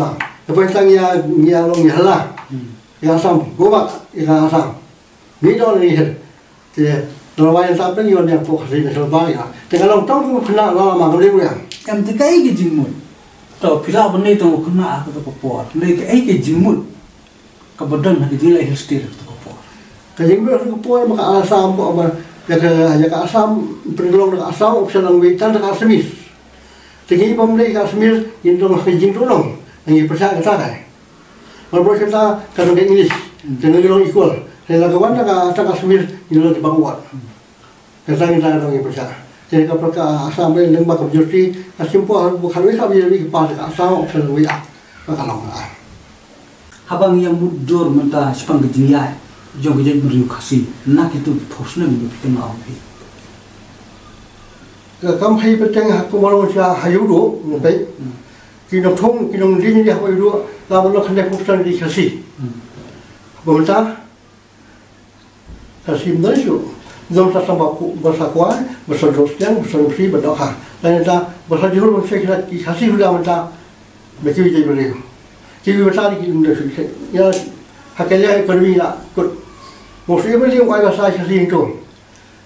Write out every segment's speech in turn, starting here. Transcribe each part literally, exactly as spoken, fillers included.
ta. Te poi tang ïa, ïa long ïa la. Ïa Assam, go back ïa Assam. Ngi don ngi hel. Te la wai ta pyn ïa ne pok Khasi National Bank ïa. Te ka long tang ku khynnah la ma ka leu ïa. Em te kaei ka jingmut? To phi lah ban leh tang u khynnah ha kato ka por. Leh kaei ka jingmut kaba don ha ka Jingleh Hills State ha kato ka por. Ka jingmut ha kato ka por ma ka Assam ko ba ïa ka, ïa ka Assam pynlong da ka Assam option lang wei tang da ka Assamese. Te ngi bym leh ka Assamese ngin don ha ka jingduh long. Ngi pyrshah kata kai. Bad bad kata ka dong ka English. Te ngi long equal. Te la ka wan ka ta ka Assamese ngi long ki backward. Kata ngi ta dong ngi pyrshah. Te ka pyrshah Assam ba leng ba ka majority ka sim pua bu khalwi khalwi ki pa ka Assam option wei a. Ka long a. Haba ngi ïa mutdur mynta shaphang ka jingïaid jong ka jaitbynriew Khasi na kito ki por snem ba phi kynmaw phi. Ka kam hai pateng ha kumno sha ha ïudo ngi peit. Ki nongthung ki nongdie ïa ha ïudo la ba long khyndai phew percent ki Khasi. Haba mynta Khasi ym don shuh. Ym don sa tang ba ku, ba sa kwai, ba sa doh sdang, ba sa doh phi, ba doh kha. Lane ta ba sa jhur ba sa ki Khasi hu da mynta. Ba kiwei jaitbynriew. Kiwei ba sa ki ym don shuh. Ïa ha ka liang economy la kut. Mo shu ïa ba liang kwai ba sa Khasi ïing to.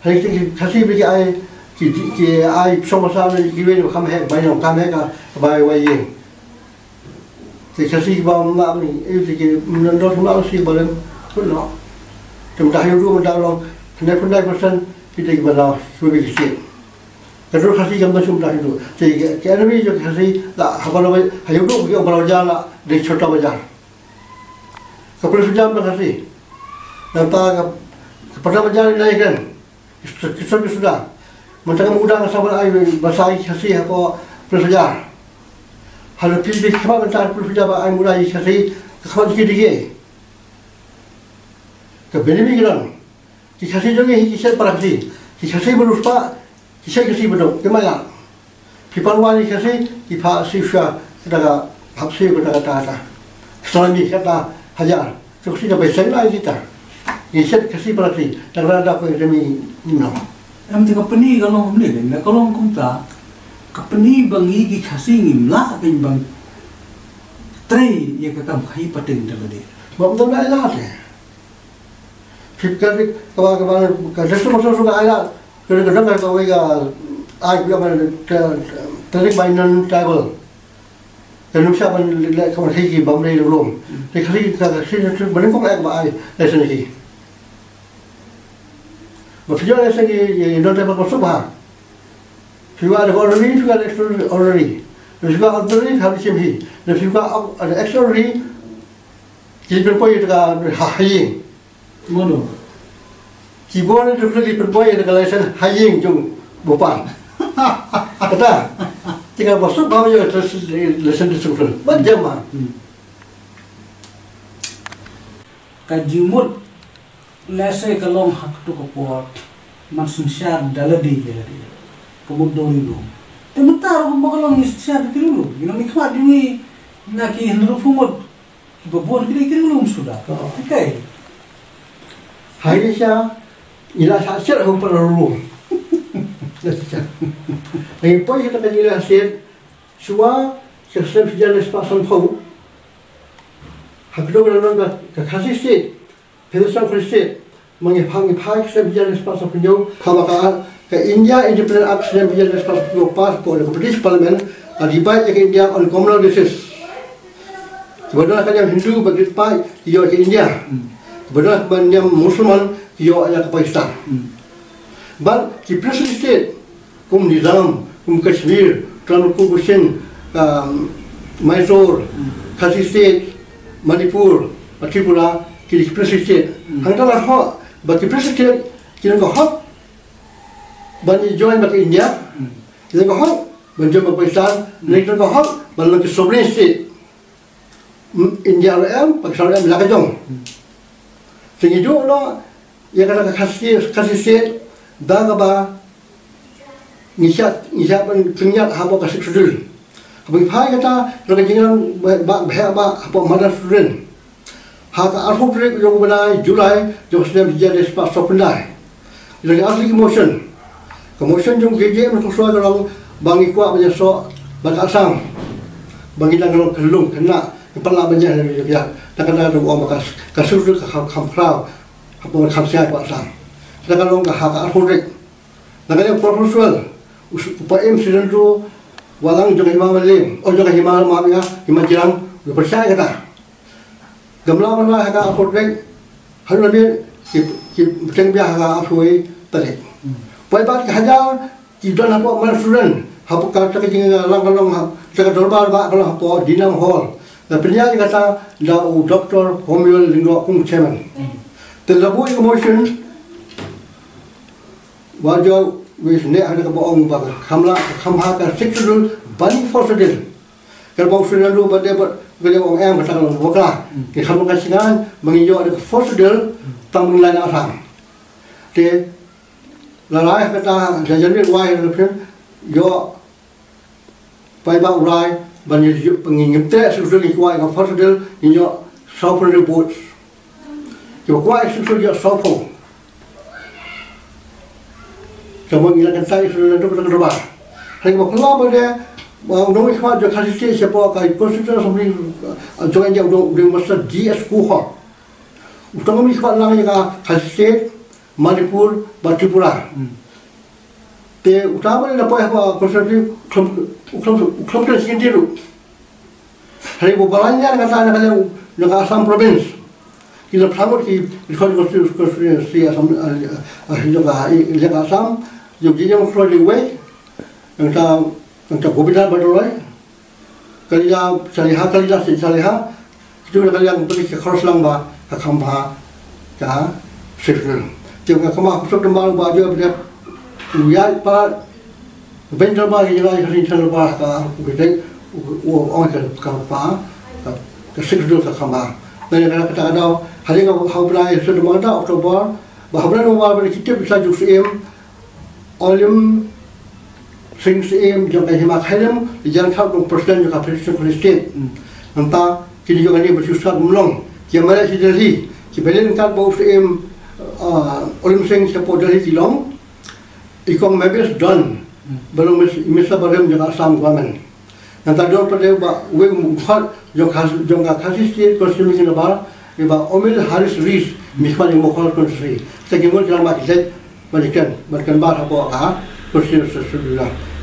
Hai ki Khasi ba ki ai ki, ki ai psong ba sa na kiwei ba kham heh ba ïong kham heh ka ba wai ïing. Te Khasi ba ym lah, eh, te ki ym don, don, ym lah shi ba lem, pun noh. Te mynta ha Ïewduh mynta long, khyndai phew khyndai percent ki dei kiba na shuwa ki state. Ka dur Khasi kam don shuh mynta ha Ïewduh. Te ki, ki enemy jong ki Khasi la ha Barabajar, ha Ïewduh ki Barabajar la dei Chota Bajar. Ka police bajar ba Khasi. Nangta ka, ka Pata Bajar ïa ki nongkren. Ki sor, ki sor ki suda. Mynta ka mudang ka sa ban ai ba sa ïa ki Khasi hapoh police bajar. Haba phi, phi khmat mynta police bajar ba ai mudang ïa ki Khasi, ka khmat ki dei. Ka bynta ki don. Ki Khasi jong ngi hi ki shet para Khasi. Ki Khasi ba riewspah, ki shet Khasi ba duk. Ki maya. Phi pan wai ki Khasi, ki phah shuwa kata ka, hap shuwa kata ka, kata ka. Ki salami kata hajar. Ki Khasi ka bai seng lai kita. Ki shet Khasi para Khasi. Tang da ko jami ni no. Em te ka pyni ka long kumne, ka long kumta. Ka pyni ba ngi ki Khasi ngim lah ban trei ïa ka kam khaïi pateng da lade. Ba ym don ai lad te. Phi ka ri, ka ba, ka ba, ka dei sum sum ka ai lad. Ka ri ka dang ka wei ka ai ka ba ka, ka ri bai non tribal. Ka num sha ban le ka ban hi ki bam rei lum. Te ka ri ka, ka ri ka ban kong ai ba ai le sen hi. Ba phi le sen hi, ye non tribal ba sum ha. Phi wa le ordinary, phi wa le extraordinary. Phi wa ordinary, ha shim hi. Phi wa extraordinary, ki pynpoi ïa ka ha ïing. Mano? Ki bor ne dukri ki pynpoi ïa ka license ha ïing jong u kpa. Kata. Te ka ba suk ba ïa license, license de suk. Ba jam ma. Hmm. Ka jingmut lehse ka long ha kato ka por man synshar da lade ïa lade. Ka mut dori ruh. Te mynta ruh ba ka long ngi synshar da ki ruh. Ngi nang ngi khmat ngi na ki hynriew phew ngut. Kiba bun ki dei ki ri lum suda. Oh. Okay. Hai sha, ila sa sir ho para lum. Ila sa sir. Hai poi kita ka ila sir. Shuwa, ka sem sija le spa san pho. Hakdo ka nang ka, ka Khasi State. Philippines Khasi State. Ma ngi pha, ngi pha snem hajar spah saw phew hynñiew, haba ka, ka India Independence Act snem hajar spah saw phew hynñiew pass ko na ka British Parliament, ka divide ïa ka India on communal basis. Kiba don ka niam Hindu bad Kristien ki ïoh ïa ka India. Kiba don ka niam Musulman ki ïoh ïa ka Pakistan. Bad ki princely state, kum Nizam, kum Kashmir, Uttar Pradesh, um, Mysore, Khasi State, Manipur, Tripura, ki dei ki princely state. Hmm. Hangta la hok, ba ki princely state, ki don ka hok ban join bad ka India, hmm, ki don ka hok ban join bad Pakistan, hmm, ki don ka hok ban long ki sovereign state. Hmm, India ruh em, Pakistan ruh em, la ka jong. Hmm. Te ngi duh noh, ïa kata ka Khasi, Khasi State, da kaba ngi shah, ngi shah ban pynïaid hapoh ka Sixth Schedule. Haba ngi phai kata, da ka jingrang ba, ba, ba, ba, hapoh Mother Sovereign. Ha ka arphew tarik jong u bnai July, jong u snem hajar spah saw phew khyndai. Ïa ka asli ka motion. Ka motion jong u K J M Khuslai ka long ba ngi kwah ban ïasoh bad ka Assam. Ba ngi dang long ka lum ka nah, ka pynlah ban ïa, ïa, ïa. Da ka, da ka ong ba ka, ka Sixth Schedule ka kham, kham khraw. Hapoh kham sngewbha Assam. Da ka long ka ha ka arphew tarik. Da ka ïa por por suel. U s-, u Paiem Sri Ratu Walang jong ka Hima Mylliem. Oh, jong ka Hima Mawbynga, Hima Jyrang. U pyrshah kata. Gamla mana ha ka arphew tarik. Haduh mynta ki, ki bteng biang ha ka arphew tarik. Paidbah ki hajar ki don hapoh Mother Sovereign, hapoh ka, ka jingïalang ka long ha, ka dorbar ba ka long hapoh Dinam Hall. La pynïaid kata da u Doctor Homiul Lyngdoh kum chairman. Te la buh ïa ka motion, wa jong u Sniawbhalang ka ba ong ba ka kham lah, ka kham ha ka Sixth Schedule ban Fourth Schedule. Ka ba u Sniawbhalang ba dei ba, ba dei ong em kata ka long bakla. Ki kham ka shngain ba ngi ïoh da ka Fourth Schedule tang ba ngi la na Assam. Te la rai kata da jan wai la phin ïoh paidbah u rai ban ïoh, ban ngim treh Sixth Schedule, ngi kwah ïa ka Fourth Schedule, ngi ïoh saw phew hynriew votes. Kiba kwah ïa ka Sixth Schedule ïoh saw phew. Ka ba ngi la kyntait ïa ka Sixth Schedule, ka dorbar. Hynrei kiba phylla ba dei, ba u nongmihkhmat jong ka Khasi State shapoh ka Constitutional Assembly, uh, jong India, u dei, u dei u Mister G S Kuhar. Uta u nongmihkhmat lang ïa ka Khasi State, Manipur bad Tripura. Hmm. Te uta ba la poi ha ka Constitutional Assembly, u khlem, u khlem, u khlem kren shisien ruh. Hynrei ba balang ïa nga ta na ka liang jong ka Assam province. Ki la phla mut ki record constituency Assam, eh, eh, jong ka, eh, jong ka Assam, jong ki jong Khro Liwei, jong ta, jong ta Govinda Bhattacharya, Kalila Saliha, Kalila Saliha, kitu na ka liang pynlong ki khor slang ba ka kham bha ka Sixth Schedule. Te ka kham bha ka Sixth Schedule ba jong ba u ïa pa Bendar ba ki jong ka Sixth Schedule ba ka u ki te u ong ka ka pa ka Sixth Schedule ka kham bha. Bendar ka ta ka daw hali ka ha bra Sixth Schedule ba October ba ha bra November ba ki tip sa ju Syiem Olim Singh Syiem jong ka Hima Khyllem, ïa ka president jong ka Federation College State. Nangta kini jong kane ba shu sat mlong ki mara ki Delhi ki belen kat ba u Syiem, ah, Olim Singh shapoh Delhi ki long i kong Mabis Don ba long mis misa barim jong ka Assam government. Nangta don pat ba wei u khot jong ka jong ka Khasi State Constituency na ba i ba Omil Haris Ris mi khmat i Mokhor Constituency. Te ki ngur ki la ma ki leit ba ki ken ba ken ba hapoh ka Constituency Sixth Schedule.